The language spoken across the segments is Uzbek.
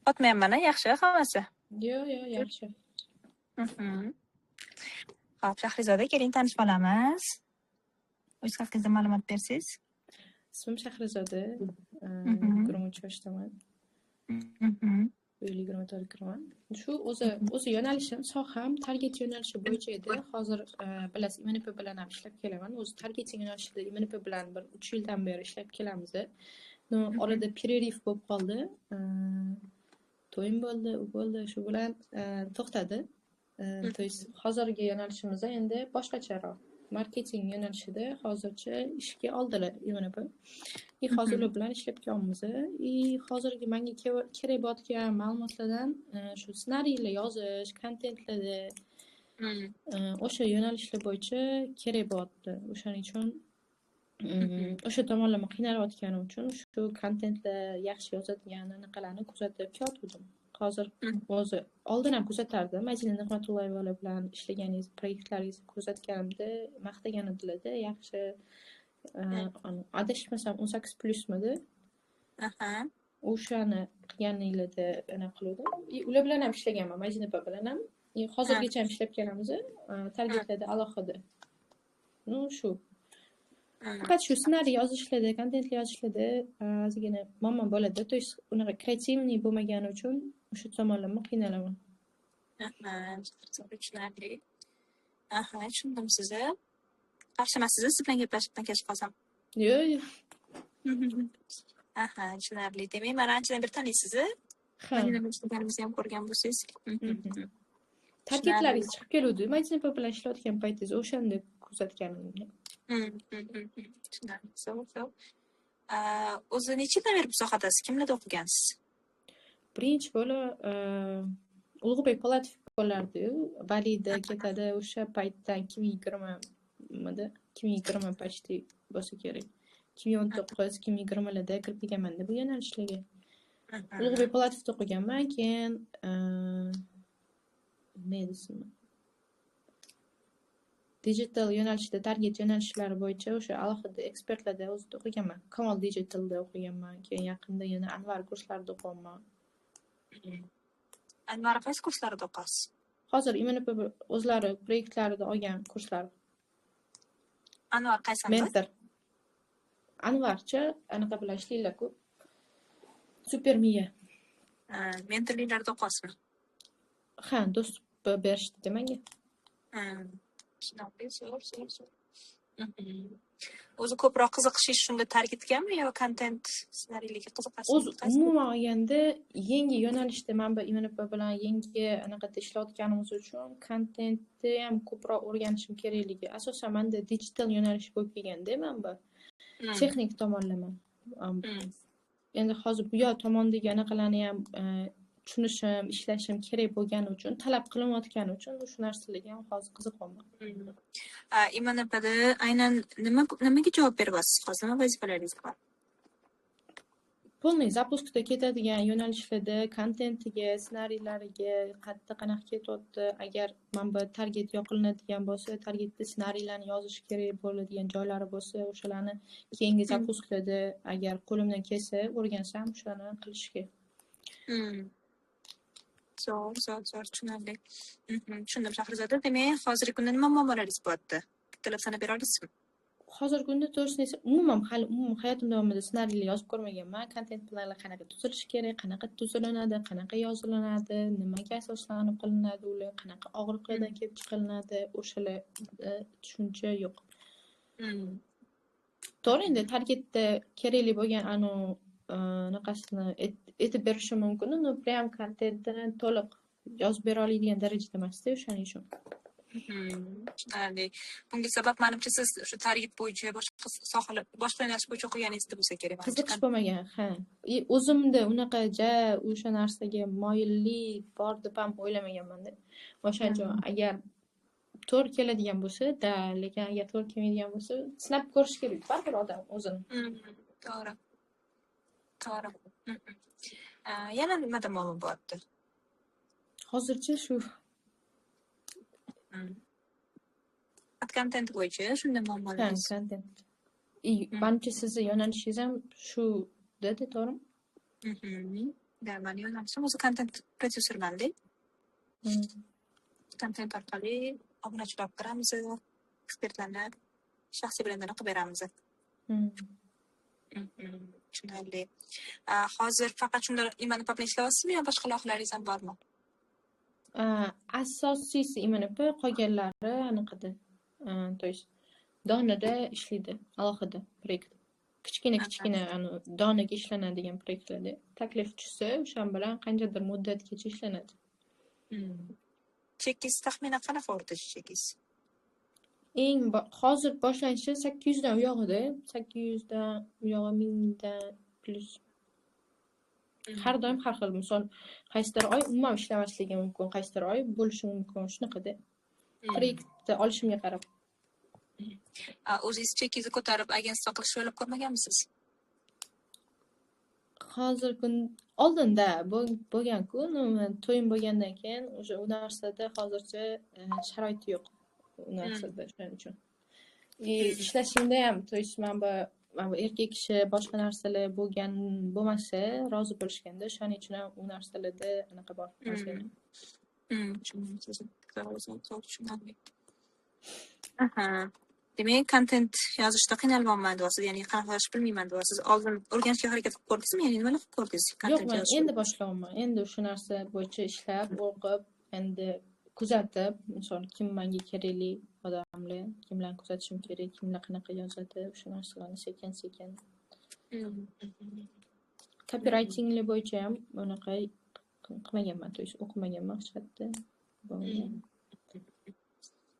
Qotmayapman, a, yaxshi hammasi? Yo'q, yaxshi. Xo'p, Shahrizoda, keling, tanishib olamiz. O'z haqingizda ma'lumot bersangiz. Ismim Shahrizoda, 23 yoshdaman. Bu yil 24 kiraman. Shu o'zi yo'nalishim, soham target yo'nalishi bo'yicha edi. Hozir bilasiz, MNP bilan ham ishlab kelaman. O'zi targeting yo'nalishida MNP bilan bir 3 yildan beri ishlab kelamiz. Но, orada перерыв bo'lib qoldi. To'yim bo'ldi, u bo'ldi, shu bilan to'xtadi. То есть hozirgi yo'nalishimiz endi boshqacharoq. Marketing yo'nalishida hozircha ishga oldilar UNP. И hozir ular bilan ishlab kelyapmiz. И hozirgi menga kerak bo'layotgan ma'lumotlardan shu ssenariylar yozish, kontentlarda o'sha yo'nalishlar bo'yicha kerak bo'lyapti. O'shaning uchun o'sha tomonlama qiynalayotganim uchun shu kontentlar yaxshi yozadigan anaqalarni kuzatib kelyotgandim. Hozir o'zi oldin ham kuzatardim. Madina Nig'matullayeva bilan ishlaganingiz, proyektlaringizni kuzatganimda maqtagan edilarda, yaxshi, adashmasam 18 plyusmidi? Aha. O'shani qilganinglarda anaqa qiluvdim. И ular bilan ham ishlaganman, Madina opa bilan ham. И hozirgacha ham ishlab kelamiz, targetlarda alohida. Ну, shu. Faqat shu ssenariy yozishlarda, kontentlar yozishlarda ozgina muammo bo'ladi. То есть unaqa креативный bo'lmagani uchun o'sha tomonlama qiynalaman. Aha, tushunarli. Aha, tushundim sizni. Qarshi emassiz siz bilan gaplashib kechib qolsam? Yo'q. Aha, tushunarli. Demak, mani anchadan beri taniysiz. Ha. Madina bilan ishlaganimizni ham ko'rgan bo'lsangiz. Targetlaringiz chiqib keluvdi. Madina opa bilan ishlayotgan paytingiz o'shanda kuzatganimda. Tushunarli. Zo'r, zo'r. O'zi necha yildan beri bu sohadasiz? Kimlarda o'qigansiz? Birinchi bo'lib Ulug'bek Po'latov bo'lardi-yu, Balida ketadi o'sha paytdan 2020midi? 2020 почти bo'lsa kerak. 2019, 2020larda kirib kelganman-da bu yo'nalishlarga. Ulug'bek Po'latovda o'qiganman, keyin nima edi ismi? Digital yo'nalishida target yo'nalishlari bo'yicha o'sha alohida ekspertlarda o'zida o'qiganman. Kamol Digitalda o'qiganman. Keyin yaqinda yana Anvar kurslarida o'qiyapman. Anvar qaysi kurslarida o'qiysiz? Hozir IMNP o'zlari proyektlarida olgan kurslar. Anvar qaysi Anvar? Mentor. Anvarcha anaqa bilan ishlaydilar-ku. Super miya. Mentorliklarda o'qiyapsizmi? Ha, доступ berishdi menga. Tushunarli, zo'r, zo'r, zo'r. O'zi ko'proq qiziqishingiz shunga targetgami yo kontent ssenariyligiga qiziqasizmi? O'zi umuman olganda yangi yo'nalishda man bu IMNP bilan yangi anaqada ishlayotganimiz uchun kontentni ham ko'proq o'rganishim kerakligi. Asosan menda digital yo'nalish bo'lib kelganda man bu texnik tomonlama. Endi hozir bu yoq tomondagi anaqalarni ham tushunishim, ishlashim kerak bo'lgani uchun, talab qilinayotgani uchun shu narsalarga ham hozir qiziqyapman. IMNPda aynan nimaga javob beryapsiz hozir? Nima vazifalaringiz bor? Полный запуск da ketadigan yo'nalishlarda kontentiga, ssenariylariga qayerda qanaqa ketyapti, agar mana bu target yoqilinadigan bo'lsa, targetda ssenariylarni yozish kerak bo'ladigan joylari bo'lsa, o'shalarni keyingi запуск larda agar qo'limdan kelsa, o'rgansam o'shalarni qilishga. Zo'r, zo'r, zo'r, tushunarli. Tushundim, Shahrizoda. Demak, hozirgi kunda nima muammolaringiz bo'lyapti? Bittalab sanab bera olasizmi? Hozirgi kunda, to'g'risini aytsam, umuman hali umuman hayotim davomida ssenariylar yozib ko'rmaganman. Kontent planlar qanaqa tuzilishi kerak, qanaqa tuzilinadi, qanaqa yozilinadi, nimaga asoslanib qilinadi ular, qanaqa og'riqlardan kelib chiqilinadi, o'shalarda tushuncha yo'q. To'g'ri, endi targetda kerakli bo'lgan anavi anaqasini aytib berishim mumkin, но прям kontentini to'liq yozib bera oladigan darajada emasda, o'shaning uchun. Tushunarli. Bunga sabab, manimcha, siz shu target bo'yicha boshqa sohalar, boshqa yo'nalish bo'yicha o'qiganingizda bo'lsa kerak, manimcha. Qiziqish bo'lmagan, ha. И o'zimda unaqa ja o'sha narsaga moyillik bor deb ham o'ylamaganman-da. O'shaning uchun agar to'g'ri keladigan bo'lsa, да, lekin agar to'g'ri kelmaydigan bo'lsa, sinab ko'rish kerak baribir odam o'zini. To'g'ri. To'g'ri. Yana nimada muammo bo'lyapti? Hozircha shu. Kontent bo'yicha shunday muammolaringiz. Ha, kontent. И manimcha sizni yo'nalishingiz ham shu dedi, to'g'rimi? Да, mani yo'nalishim o'zi kontent prodyusermanda. Kontent orqali obunachilar olib kiramiz, ekspertlarni shaxsiy brendini qilib beramiz. Tushunarli. Hozir faqat shunda IMNP bilan ishlayapsizmi yo boshqa loyihalaringiz ham bormi? Asosiysi IMNP, qolganlari anaqada. То есть donada ishlaydi, alohida proyekt. Kichkina donaga ishlanadigan proyektlarda taklif tushsa, o'shan bilan qanchadir muddatgacha ishlanadi. Chekingiz taxminan qanaqa o'rtacha chekingiz? Eng hozir boshlanishi 800 dan uyog'ida, 800 dan uyog'i 1000 dan plyus. Har doim har xil, misol qaysidir oy umuman ishlamasligi mumkin, qaysidir oy bo'lishi mumkin, shunaqada. Proyektni olishimga qarab. O'zingiz chekingizni ko'tarib agentство qilishni o'ylab ko'rmaganmisiz? Hozir kun oldinda bo'lgan-ku, to'yim bo'lgandan keyin o'sha u narsada hozircha sharoit yo'q u narsada, shuning uchun. Ishlashimda ham, то есть men bu erkak kishi boshqa narsalar bo'lgan bo'lmasa rozi bo'lishganda, shuning uchun ham u narsalarda anaqa bor. Tushunarli. Aha. Demak, kontent yozishda qiynalmayman deyapsiz, ya'ni qanaqa yozishni bilmayman deyapsiz. Oldin o'rganishga harakat qilib ko'rdingizmi? Ya'ni nimalar qilib ko'rdingiz? Yo'q, men endi boshlayapman. Endi o'sha narsa bo'yicha ishlab, o'qib, endi kuzatib, misol kim menga kerakli odamlar, kimlarni kuzatishim kerak, kimlar qanaqa yozadi, o'sha narsalarni sekin-sekin. Copywritingli bo'yicha ham unaqa qilmaganman, to есть o'qimaganman hech qayerda.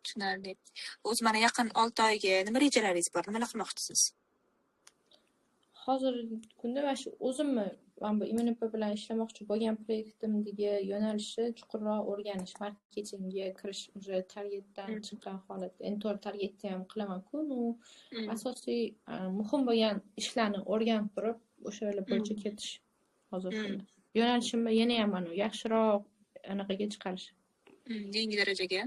Tushunarli. O'zi mana yaqin 6 oyga nima rejalaringiz bor? Nimalar qilmoqchisiz? Hozirgi kunda mana shu o'zimni mana bu IMNP bilan ishlamoqchi bo'lgan proyektimdagi yo'nalishi chuqurroq o'rganish, marketingga kirish, уже targetdan chiqqan holatda. Endi to'g'ri targetni ham qilaman-ku, asosiy muhim bo'lgan ishlarni o'rganib turib, o'shalar bo'yicha ketish hozirgi kunda. Yo'nalishimni yana ham mana yaxshiroq anaqaga chiqarish. Yangi darajaga.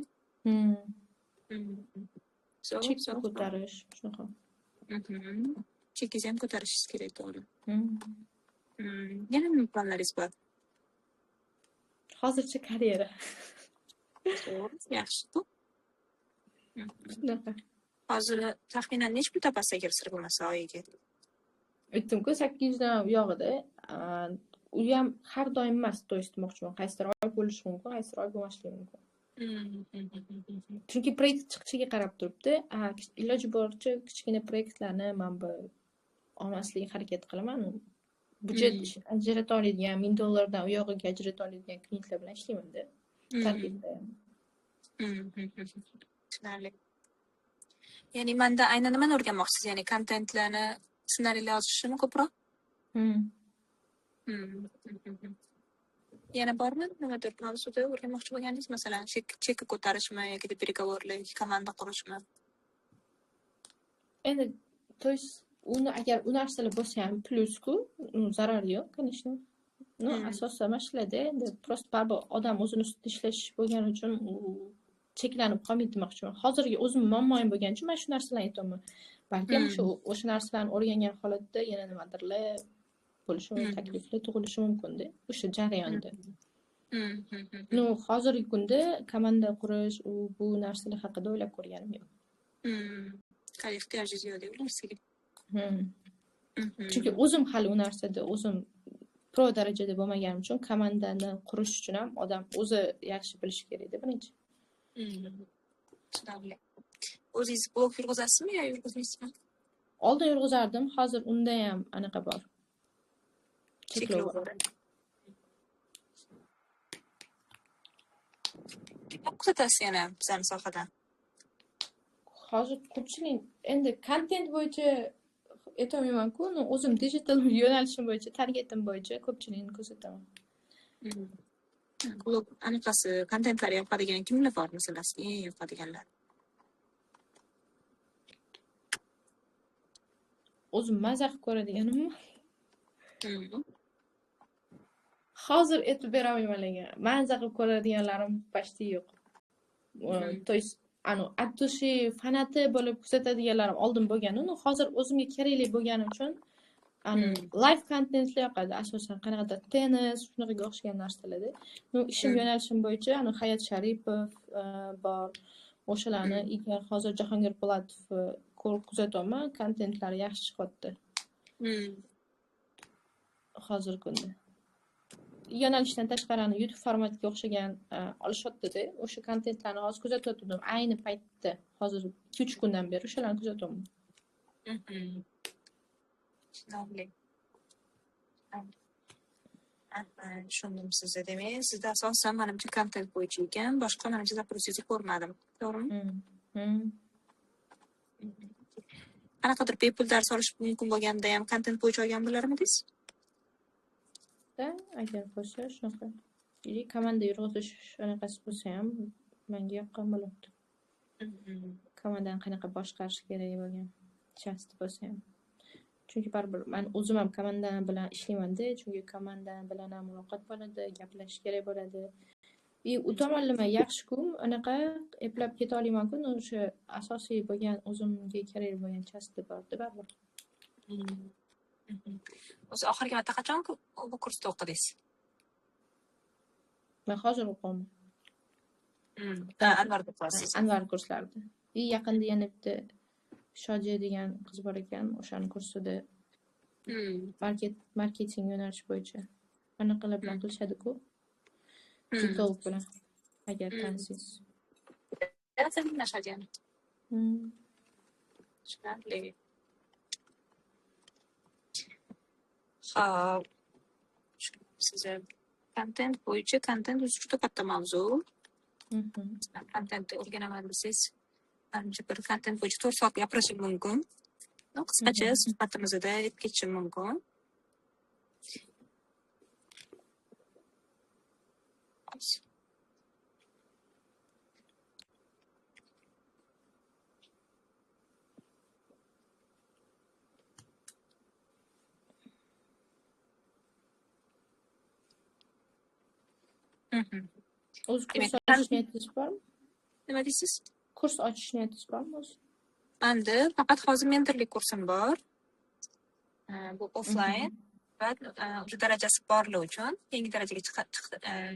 Chekni ko'tarish, shunaqa. Chekingizni ham ko'tarishingiz kerak, to'g'ri. Yana nima planlaringiz bor? Hozircha karyera. To'g'ri, yaxshi bu. Shunaqa. Hozir taxminan necha pul topasiz agar sir bo'lmasa oyiga? Aytdim-ku, 800 dan uyog'ida. U ham har doim emas, to есть demoqchiman. Qaysidir oy bo'lishi mumkin, qaysidir oy bo'lmasligi mumkin. Chunki proyekt chiqishiga qarab turibdi. Iloji boricha kichkina proyektlarni men bu olmaslikka harakat qilaman. Byudjet ajrata oladigan, $1000 dan u yog'iga ajrata oladigan klientlar bilan ishlayman-da. Targetda ham. Tushunarli. Ya'ni menda aynan nimani o'rganmoqchisiz? Ya'ni kontentlarni, ssenariylar yozishimi ko'proq? Yana bormi nimadir mavzuda o'rganmoqchi bo'lganingiz? Masalan, chekka ko'tarishmi yoki переговорlar yoki komanda qurishmi? Endi, то есть uni agar u narsalar bo'lsa ham plyus-ku, zarari yo'q, конечно. Ну, asosan mana shularda endi просто baribir odam o'zini ustida ishlash bo'lgani uchun u cheklanib qolmaydi demoqchiman. Hozirgi o'zim muammoyim bo'lgani uchun men shu narsalarni aytyapman. Balkim o'sha narsalarni o'rgangan holatda yana nimadirlar bo'lishi, takliflar tug'ilishi mumkin-da o'sha jarayonda. Ну, hozirgi kunda komanda qurish, u bu narsalar haqida o'ylab ko'rganim yo'q. Hali ehtiyojingiz yo'q u narsaga. Chunki o'zim hali u narsada o'zim pro darajada bo'lmaganim uchun komandani qurish uchun ham odam o'zi yaxshi bilishi kerak-da birinchi. Tushunarli. O'zingiz blog yurg'izasizmi yo yurg'izmaysizmi? Oldin yurg'izardim, hozir unda ham anaqa bor. Cheklov bor. Kimni kuzatasiz yana bizani sohadan? Hozir ko'pchilik endi kontent bo'yicha aytolmayman-ku, o'zim digital yo'nalishim bo'yicha, targetim bo'yicha ko'pchilikni kuzataman. Blog anaqasi, kontentlar yoqadigan kimlar bor masalan, eng yoqadiganlar? O'zim maza qilib ko'radiganimmi? Hozir aytib bera olmayman lekin. Maza qilib ko'radiganlarim почти yo'q. То есть от души fanati bo'lib kuzatadiganlarim oldin bo'lgan, uni hozir o'zimga kerakli bo'lgani uchun Live kontentlar yoqadi, asosan qanaqadir tennis, shunaqaga o'xshagan narsalarda. Ну, ishim yo'nalishim bo'yicha ani Hayot Sharipov bor, o'shalarni hozir Jahongir Po'latov kuzatyapman, kontentlari yaxshi chiqyapti. Hozirgi kunda. Yo'nalishdan tashqari YouTube formatiga o'xshagan olishyapti-da, o'sha kontentlarni hozir kuzatyaptim. Ayni paytda, hozir 2-3 kundan beri o'shalarni kuzatyapman. Tushunarli. Tushundim sizni. Demak, sizda asosan manimcha kontent bo'yicha ekan, boshqa manimcha zaprosingizni ko'rmadim. To'g'rimi? Qanaqadir bepul dars olish mumkin bo'lganda ham kontent bo'yicha olgan bo'larmidingiz? Da, agar bo'lsa shunaqa. Ili komanda yurg'izish anaqasi bo'lsa ham menga yoqqan bo'lardi. Komandani qanaqa boshqarish kerak bo'lgan части bo'lsa ham. Chunki baribir men o'zim ham komanda bilan ishlayman-da, chunki komanda bilan ham muloqot bo'ladi, gaplashish kerak bo'ladi. U tomonlama yaxshi-ku, anaqa eplab keta olaman-ku, o'sha asosiy bo'lgan o'zimga kerak bo'lgan части bor-da baribir. O'zi oxirgi marta qachon bu kursda o'qidingiz? Men hozir o'qiyapman. Anvarda o'qiyapsiz. Anvar kurslarida. Yaqinda yana bitta Shodiya degan qiz bor ekan, o'shani kursida marketing yo'nalishi bo'yicha anaqalar bilan qilishadi-ku. Titov bilan, agar tanisiz. Shodiyani. Tushunarli. Xo'p, sizni kontent bo'yicha kontent o'zi juda katta mavzu. Kontentni o'rganaman desangiz, manimcha bir kontent bo'yicha 4 soat gapirishim mumkin. Qisqacha suhbatimizda aytib ketishim mumkin. O'zi kurs ochish niyatingiz bormi? Nima deysiz? Kurs ochish niyatingiz bormi o'zi? Menda faqat hozir mentorlik kursim bor. Bu offline va o'sha darajasi borlar uchun yangi darajaga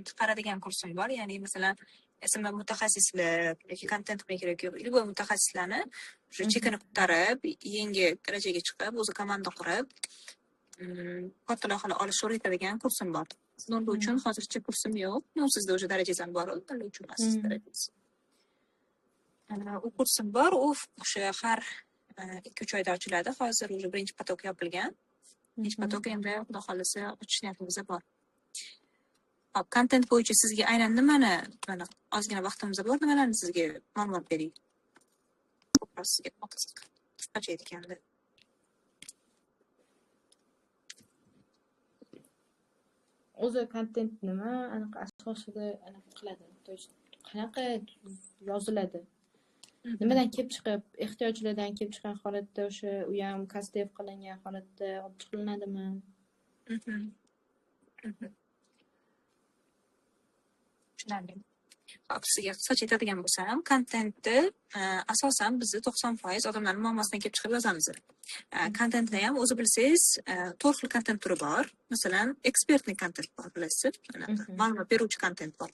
chiqaradigan kursim bor. Ya'ni masalan, SMM mutaxassislar yoki kontent maker yoki любой mutaxassislarni o'sha chekini ko'tarib, yangi darajaga chiqib, o'zi komanda qurib, katta loyihalar olishni o'rgatadigan kursim bor. Nolli uchun hozircha kursim yo'q. No, sizda o'sha darajangiz ham bor, nolli uchun emas darajangiz. U kursim bor, u o'sha har 2-3 oyda ochiladi. Hozir o'sha birinchi potok yopilgan. Birinchi potok endi Xudo xolasa ochish niyatimiz bor. Hop, kontent bo'yicha sizga aynan nimani, mana ozgina vaqtimiz bor, nimalarni sizga ma'lumot beray? Ko'proq sizga qiziq. Qisqacha aytganda. O'zi kontent nima, anaqa asosida anaqa qiladi. То есть qanaqa yoziladi? Nimadan kelib chiqib, ehtiyojlardan kelib chiqqan holatda o'sha u ham kastdev qilingan holatda olib chiqilinadimi? Tushunarli. Hop, sizga qisqacha aytadigan bo'lsam, kontentni asosan bizni 90% odamlarning muammosidan kelib chiqib yozamiz. Kontentni ham o'zi bilsangiz, 4 xil kontent turi bor. Masalan, ekspertni kontent bor, bilasiz, ma'lumot beruvchi kontent bor.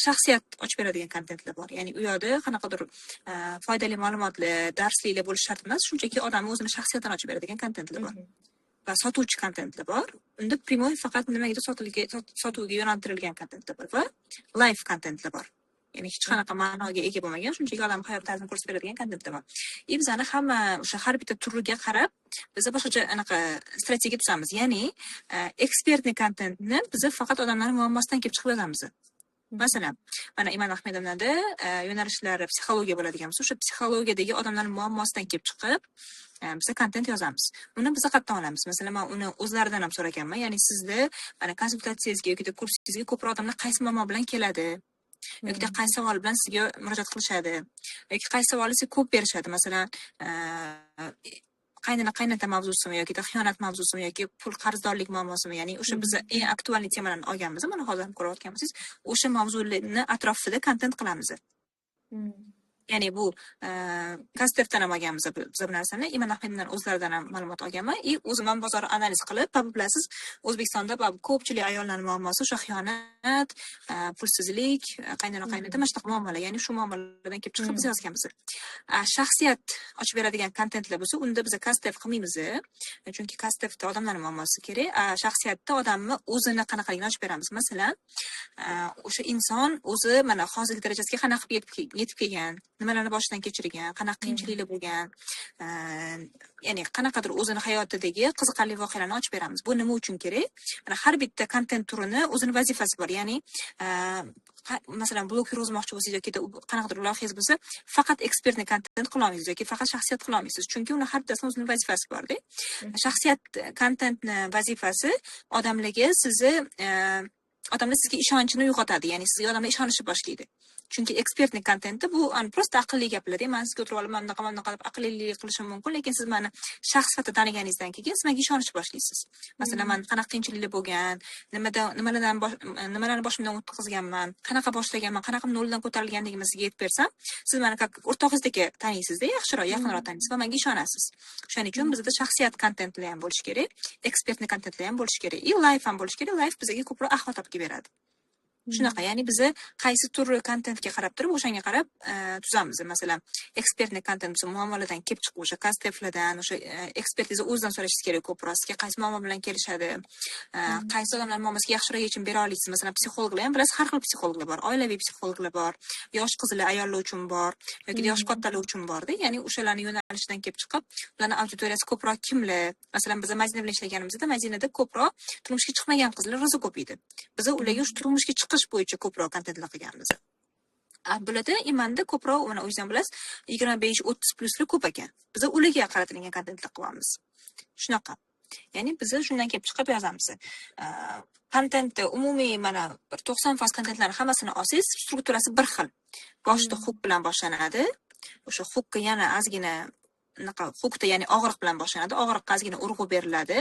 Shaxsiyat ochib beradigan kontentlar bor. Ya'ni u yoqda qanaqadir foydali ma'lumotlar, darsliklar bo'lishi shart emas, shunchaki odamning o'zini shaxsiyatini ochib beradigan kontentlar bor. Va sotuvchi kontentlar bor. Unda primoy faqat nimagadir sotuvga yo'naltirilgan kontentlar bor va live kontentlar bor. Ya'ni hech qanaqa ma'noga ega bo'lmagan, shunchaki odam hayot tarzini ko'rsatib beradigan kontentlar bor. Bizani hamma o'sha har bitta turiga qarab biz boshqacha anaqa strategiya tuzamiz. Ya'ni ekspertni kontentni biz faqat odamlarning muammosidan kelib chiqib yozamiz. Masalan, mana Iman Ahmedovnada yo'nalishlari psixologiya bo'ladigan bo'lsa, o'sha psixologiyadagi odamlarning muammosidan kelib chiqib biz kontent yozamiz. Uni biz qayerdan olamiz? Masalan, men uni o'zlaridan ham so'raganman. Ya'ni sizda mana konsultatsiyangizga yoki kursingizga ko'proq odamlar qaysi muammo bilan keladi? Yoki qaysi savol bilan sizga murojaat qilishadi? Yoki qaysi savolni sizga ko'p berishadi? Masalan, qaynona qaynota mavzusimi yoki xiyonat mavzusimi yoki pul qarzdorlik muammosimi? Ya'ni o'sha biz eng aktualniy temalarni olganmiz. Mana hozir ham ko'rayotganmiz. O'sha mavzularni atrofida kontent qilamiz. Ya'ni bu Kastevdan ham olganmiz biz bu narsani, Iman Ahmedovdan o'zlaridan ham ma'lumot olganman и o'zim ham bozor analiz qilib, bilasiz, O'zbekistonda ko'pchilik ayollarning muammosi o'sha xiyonat, pulsizlik, qaynona, qaynota, mana shunaqa muammolar. Ya'ni shu muammolardan kelib chiqib biz yozganmiz. Shaxsiyat ochib beradigan kontentlar bo'lsa, unda biz кастдев qilmaymiz, chunki кастдев da odamlarning muammosi kerak. Shaxsiyatda odamni o'zini qanaqaligini ochib beramiz. Masalan, o'sha inson o'zi mana hozirgi darajasiga qanaqa qilib yetib kelgan, nimalarni boshidan kechirgan, qanaqa qiyinchiliklar bo'lgan, ya'ni qanaqadir o'zini hayotidagi qiziqarli voqealarni ochib beramiz. Bu nima uchun kerak? Mana har bitta kontent turini o'zini vazifasi bor. Ya'ni masalan, blog yurg'izmoqchi bo'lsangiz yoki qanaqadir loyihangiz bo'lsa, faqat экспертный kontent qila olmaysiz yoki faqat shaxsiyat qila olmaysiz, chunki uni har bittasini o'zini vazifasi borda. Shaxsiyat kontentni vazifasi odamlarga sizni, odamlar sizga ishonchini uyg'otadi, ya'ni sizga odamlar ishonishni boshlaydi. Chunki экспертный kontentda bu просто aqlli gaplarda, man sizga o'tirib olib, mana bunaqa, mana bunaqa deb aqllilik qilishim mumkin, lekin siz mani shaxs sifatida taniganingizdan keyin siz menga ishonishni boshlaysiz. Masalan, man qanaqa qiyinchiliklar bo'lgan, nimadan, nimalardan, nimalarni boshimdan o'tkazganman, qanaqa boshlaganman, qanaqa noldan ko'tarilganligimni sizga aytib bersam, siz mani как o'rtog'ingizdek taniysizda, yaxshiroq, yaqinroq taniysiz va menga ishonasiz. O'shaning uchun bizda shaxsiyat kontentlar ham bo'lishi kerak, экспертный kontentlar ham bo'lishi kerak и live ham bo'lishi kerak. Live bizga ko'proq охват olib kelib beradi. Shunaqa, ya'ni biza qaysi tur kontentga qarab turib, o'shanga qarab tuzamiz. Masalan, экспертный kontent bo'lsa, muammolardan kelib chiqib, o'sha кастдев lardan, o'sha ekspertiza o'zidan so'rashingiz kerak ko'proq. Sizga qaysi muammo bilan kelishadi, qaysi odamlar muammosiga yaxshiroq yechim bera olasiz. Masalan, psixologlar ham, bilasiz, har xil psixologlar bor. Oilaviy psixologlar bor, yosh qizlar, ayollar uchun bor yoki yosh kattalar uchun borda. Ya'ni o'shalarni yo'nalishidan kelib chiqib, ularni auditoriyasi ko'proq kimlar? Masalan, biz Madina bilan ishlaganimizda Madinada ko'proq turmushga chiqmagan qizlar rosa ko'p edi. Biz ularga shu turmushga chiqish bo'yicha ko'proq kontentlar qilganmiz. Bularda, Imanda ko'proq, mana o'zingiz ham bilasiz, 25-30 plyusli ko'p ekan. Biz ularga qaratilgan kontentlar qilyapmiz. Shunaqa. Ya'ni biz shundan kelib chiqib yozamiz. Kontentni umumiy, mana bir 90% kontentlarni hammasini olsangiz, strukturasi bir xil. Boshida hook bilan boshlanadi. O'sha hookka yana ozgina anaqa hookda, ya'ni og'riq bilan boshlanadi. Og'riqqa ozgina urg'u beriladi.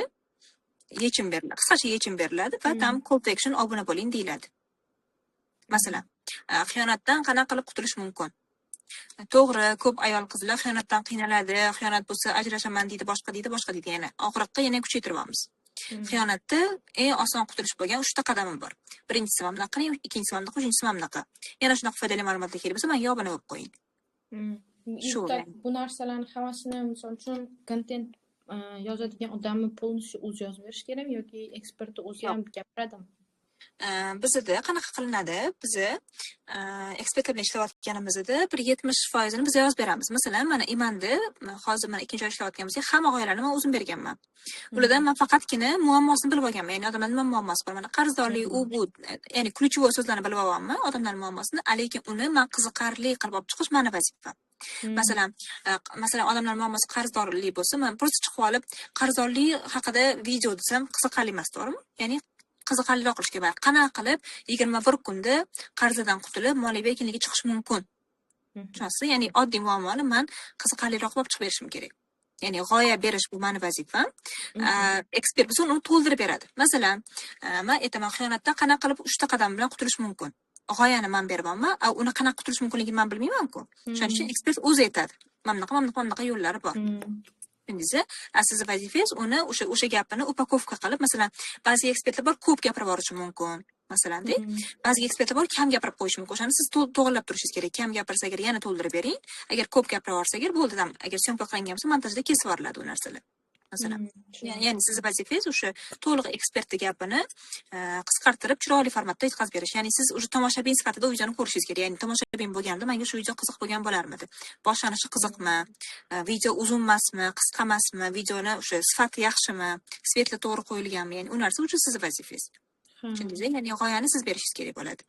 Yechim beriladi. Qisqacha yechim beriladi va там call to action, obuna bo'ling deyiladi. Masalan, xiyonatdan qanaqa qilib qutulish mumkin? To'g'ri, ko'p ayol qizlar xiyonatdan qiynaladi, xiyonat bo'lsa ajrashaman deydi, boshqa deydi, boshqa deydi. Yana og'riqqa yana kuchaytiryapmiz. Xiyonatda eng oson qutulish bo'lgan uchta qadami bor. Birinchisi mana bunaqa qiling, ikkinchisi mana bunaqa, uchinchisi mana bunaqa. Yana shunaqa foydali ma'lumotlar kerak bo'lsa, menga obuna bo'lib qo'ying. Shu. Bu narsalarni hammasini, misol uchun, kontent yozadigan odamni полностью o'zi yozib berishi kerakmi yoki ekspertni o'zi ham gapiradimi? Bizada qanaqa qilinadi? Biza ekspertlar bilan ishlayotganimizda bir 70%ini biz yozib beramiz. Masalan, mana Imanda hozir mana ikkinchi oy ishlayotgan bo'lsak, hamma g'oyalarni man o'zim berganman. Ulardan man faqatgina muammosini bilib olganman. Ya'ni odamlar nima muammosi bor? Mana qarzdorlik, u bu, ya'ni ключевой so'zlarni bilib olyapman, odamlarning muammosini, lekin uni man qiziqarli qilib olib chiqish mani vazifam. Masalan, odamlar muammosi qarzdorlik bo'lsa, man просто chiqib olib qarzdorlik haqida video desam qiziqarli emas, to'g'rimi? Ya'ni qiziqarliroq qilish kerak. Qanaqa qilib 21 kunda qarzdan qutulib, moliyaviy erkinlikka chiqish mumkin? Tushunasiz? Ya'ni oddiy muammoni man qiziqarliroq qilib chiqib berishim kerak. Ya'ni g'oya berish bu mani vazifam. Ekspert bo'lsa, uni to'ldirib beradi. Masalan, man aytaman, xiyonatdan qanaqa qilib uchta qadam bilan qutulish mumkin? G'oyani man beryapman, a uni qanaqa qutulish mumkinligini man bilmayman-ku. Shuning uchun ekspert o'zi aytadi. Mana bunaqa, mana bunaqa, mana bunaqa yo'llari bor. Tushundingiz? A sizni vazifangiz uni o'sha gapini упаковка qilib, masalan, ba'zi ekspertlar bor, ko'p gapirib yuborishi mumkin. Masalan-da, ba'zi ekspertlar bor, kam gapirib qo'yishi mumkin. O'shani siz to'g'irlab turishingiz kerak. Kam gapirsa agar, yana to'ldirib bering. Agar ko'p gapirib yuborsa agar, bo'ldi, agar съёмка qilingan bo'lsa, montajda kesib yuboriladi u narsalar. Masalan, ya'ni sizni vazifangiz o'sha to'liq ekspertni gapini qisqartirib, chiroyli formatda yetkazib berish. Ya'ni siz уже tomoshabin sifatida u videoni ko'rishingiz kerak. Ya'ni tomoshabin bo'lganimda menga shu video qiziq bo'lgan bo'larmidi? Boshlanishi qiziqmi? Video uzun emasmi, qisqa emasmi? Videoni o'sha sifati yaxshimi? Свет lar to'g'ri qo'yilganmi? Ya'ni u narsa uchun sizni vazifangiz. Tushundingizmi? Ya'ni g'oyani siz berishingiz kerak bo'ladi.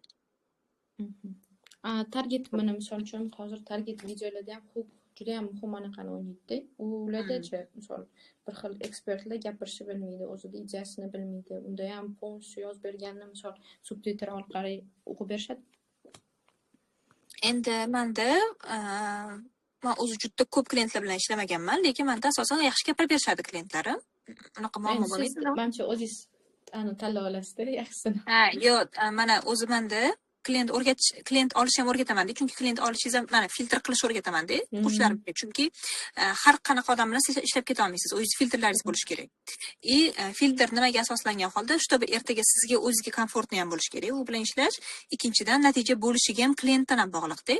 Target, mana misol uchun, hozir target videolarda ham hook judayam muhim anaqani o'ynaydi-da. Ulardachi, misol, bir xil ekspertlar gapirishni bilmaydi, o'zida ideyasini bilmaydi. Unda ham полностью yozib berganini, misol, subtitr orqali o'qib berishadi. Endi manda, man o'zi juda ko'p klientlar bilan ishlamaganman, lekin manda asosan yaxshi gapirib berishadi klientlarim. Unaqa muammo Endi siz bo'lmaydi. manimcha o'zingiz ani tanlab olasizda yaxshisini. Ha, yo'q, mana o'zi manda Klient o'rgatish, klient olishni ham o'rgataman-da, chunki klient olishingiz ham, mana, filtr qilishni o'rgataman-da o'quvchilarimga. Chunki har qanaqa odam bilan siz ishlab keta olmaysiz. O'zingiz filtrlaringiz bo'lishi kerak. И filtr nimaga asoslangan holda, чтобы ertaga sizga, o'zizga комфортный ham bo'lishi kerak u bilan ishlash. Ikkinchidan, natija bo'lishiga ham klientdan ham bog'liqda.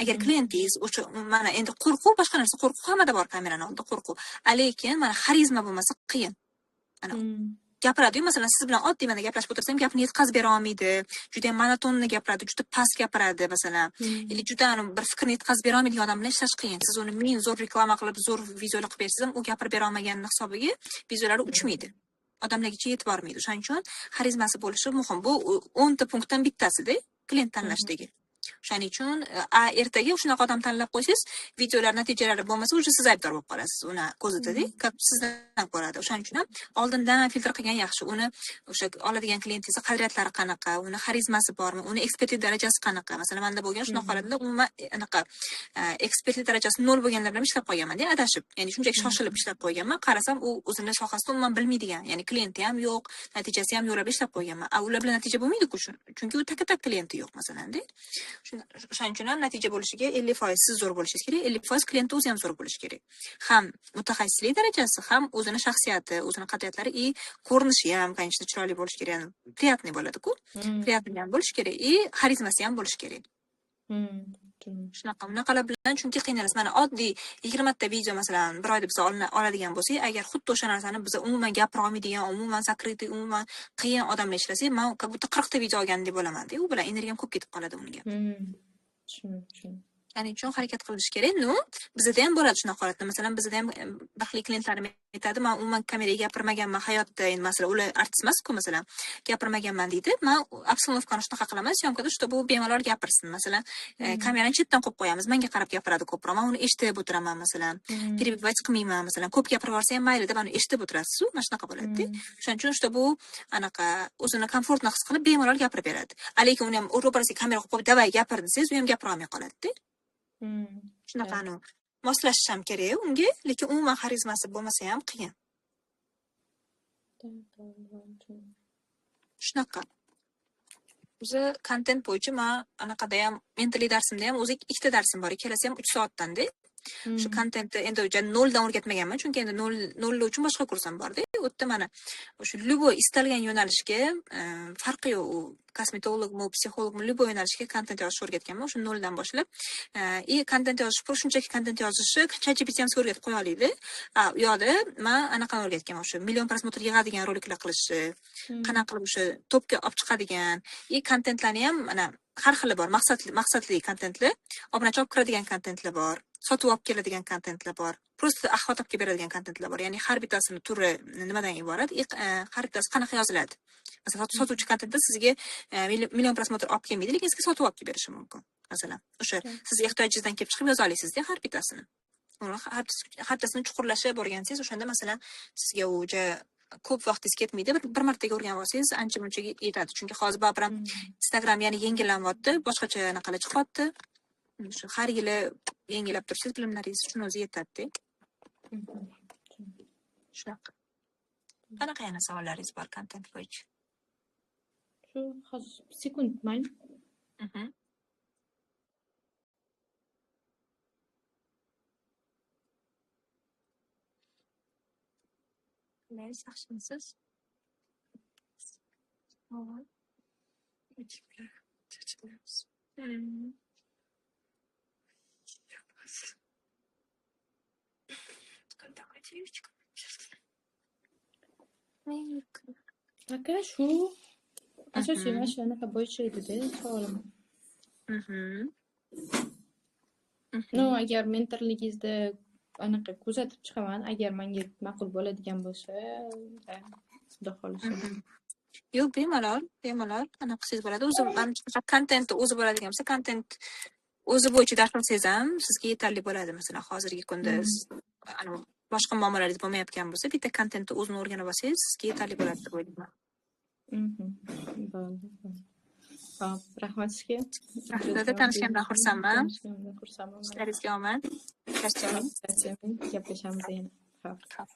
Agar klientingiz o'sha, mana, endi qo'rquv boshqa narsa, qo'rquv hammada bor, kamerani oldida qo'rquv. Lekin mana xarizma bo'lmasa qiyin. Ana gapiradiyu, masalan, siz bilan oddiy mana gaplashib o'tirsam, gapini yetkazib bera olmaydi, judayam монотонно gapiradi, juda past gapiradi, masalan, или juda bir fikrni yetkazib bera olmaydigan odam bilan ishlash qiyin. Siz uni ming zo'r reklama qilib, zo'r videolar qilib bersangiz ham, u gapirib bera olmaganini hisobiga videolari uchmaydi, odamlargacha yetib bormaydi. O'shaning uchun xarizmasi bo'lishi muhim. Bu 10 ta punktdan bittasida klient tanlashdagi. O'shaning uchun ertaga shunaqa odam tanlab qo'ysangiz, videolar natijalari bo'lmasa, уже siz aybdor bo'lib qolasiz uni ko'zida, как sizdan ko'radi. O'shaning uchun ham oldindan filtr qilgan yaxshi. Uni, o'sha oladigan klientingizni qadriyatlari qanaqa, uni xarizmasi bormi, uni ekspertlik darajasi qanaqa. Masalan, manda bo'lgan shunaqa holatlar, umuman anaqa ekspertlik darajasi nol bo'lganlar bilan ishlab qo'yganman-da, adashib. Ya'ni shunchaki shoshilib ishlab qo'yganman. Qarasam, u o'zini sohasida umuman bilmaydigan, ya'ni klienti ham yo'q, natijasi ham yo'q, ishlab qo'yganman. A ular bilan natija bo'lmaydi-ku, chunki u taka-tak klienti yo'q, masalan-da. O'shaning uchun ham natija bo'lishiga 50% siz zo'r bo'lishingiz kerak, 50% klientni o'zi ham zo'r bo'lishi kerak. Ham mutaxassislik darajasi, ham o'zini shaxsiyati, o'zini qadriyatlari и ko'rinishi ham, конечно, chiroyli bo'lishi kerak. Ya'ni приятный bo'ladi-ku. Приятный ham bo'lishi kerak и xarizmasi ham bo'lishi kerak. Shunaqa, unaqalar bilan chunki qiynalasiz. Mana oddiy 20 ta video, masalan, bir oyda biz oladigan bo'lsak, agar xuddi o'sha narsani biz umuman gapira olmaydigan, umuman закрытый, umuman qiyin odam bilan ishlasak, man как будто 40 ta video olgandek bo'laman-da. U bilan energiyam ko'p ketib qoladi unga. Tushundim. Shuning uchun harakat qilish kerak. Ну, bizada ham bo'ladi shunaqa holatlar. Masalan, bizada ham bir xil klientlarim aytadi, man umuman kameraga gapirmaganman hayotda. Endi masalan, ular artist emas-ku, masalan, gapirmaganman deydi. Man обстановка ni shunaqa qilaman syomkada, чтобы u bemalol gapirsin. Masalan, kamerani chetdan qo'yib qo'yamiz. Menga qarab gapiradi ko'proq. Man uni eshitib o'tiraman, masalan. Перебивать qilmayman, masalan. Ko'p gapirib yuborsa ham mayli deb uni eshitib o'tirasiz-u, mana shunaqa bo'ladi-da. O'shaning uchun, чтобы u anaqa o'zini комфортно his qilib, bemalol gapirib beradi. Lekin uni ham ro'parasiga kamera qo'yib qo'yib, "Давай, gapir" desangiz, u ham gapira olmay qoladi-da. Shunaqa moslashish ham kerak unga, lekin umuman xarizmasi bo'lmasa ham qiyin. Shunaqa. O'zi kontent bo'yicha man anaqada ham, mentallik darsimda ham o'zi ikkita darsim bor, ikkalasi ham 3 soatdan-da. Shu kontentni endi noldan o'rgatmaganman, chunki endi nol nollar uchun boshqa kursim borda. U yerda mana o'sha любой istalgan yo'nalishga, farqi yo'q, u kosmetologmi, psixologmi, любой yo'nalishga kontent yozishni o'rgatganman, o'sha noldan boshlab. И kontent yozish, shunchaki kontent yozishni ChatGPT ham sizga o'rgatib qo'ya oladi. A u yoqda man anaqani o'rgatganman, o'sha million просмотр yig'adigan roliklar qilishni, qanaqa qilib o'sha topga olib chiqadigan и kontentlarni ham mana har xili bor, maqsadli kontentlar, obunachi olib kiradigan kontentlar bor, sotib olib keladigan kontentlar bor, просто охват olib kelib beradigan kontentlar bor. Ya'ni har bittasini turi nimadan iborat и har bittasi qanaqa yoziladi. Masalan, sotuvchi kontentda sizga million просмотр olib kelmaydi, lekin sizga sotib olib kelib berishi mumkin. Masalan, o'sha siz ehtiyojingizdan kelib chiqib yoza olasizda har bittasini. Uni har bittasini chuqurlashib o'rgansangiz, o'shanda, masalan, sizga u ko'p vaqtingiz ketmaydi. Bir martaga o'rganib olsangiz, ancha munchaga yetadi. Chunki hozir baribir ham Instagram yana yengillanyapti, boshqacha anaqalar chiqyapti. Shu har yili yangilab tursangiz bilimlaringiz shuni o'zi yetadi-da. Shunaqa. Qanaqa yana savollaringiz bor kontent bo'yicha? Shu hozir, sekund, mayli. Mhm. Qalaysiz, yaxshimisiz? Hop. Такая девочка. Aka, shu asosiy mana shu anaqa bo'yicha edida savolim. Ну, agar mentorligingizda anaqa kuzatib chiqaman, agar menga ma'qul bo'ladigan bo'lsa, xudo xohlasa. Yo'q, bemalol, bemalol anaqa qilsangiz bo'ladi. O'zi manimcha, kontentni o'zi bo'ladigan bo'lsa, kontent o'zi bo'yicha dars olsangiz ham sizga yetarli bo'ladi. Masalan, hozirgi kunda anavi boshqa muammolaringiz bo'lmayotgan bo'lsa, bitta kontentni o'zini o'rganib olsangiz, sizga yetarli bo'ladi deb o'ylayman. Bo'ldi. Hop, rahmat sizga. Rahmat, tanishganimdan xursandman. Tanishganimdan xursandman. Ishlaringizga omad. Charchamang. Charchamang. Gaplashamiz yana. Hop. Hop.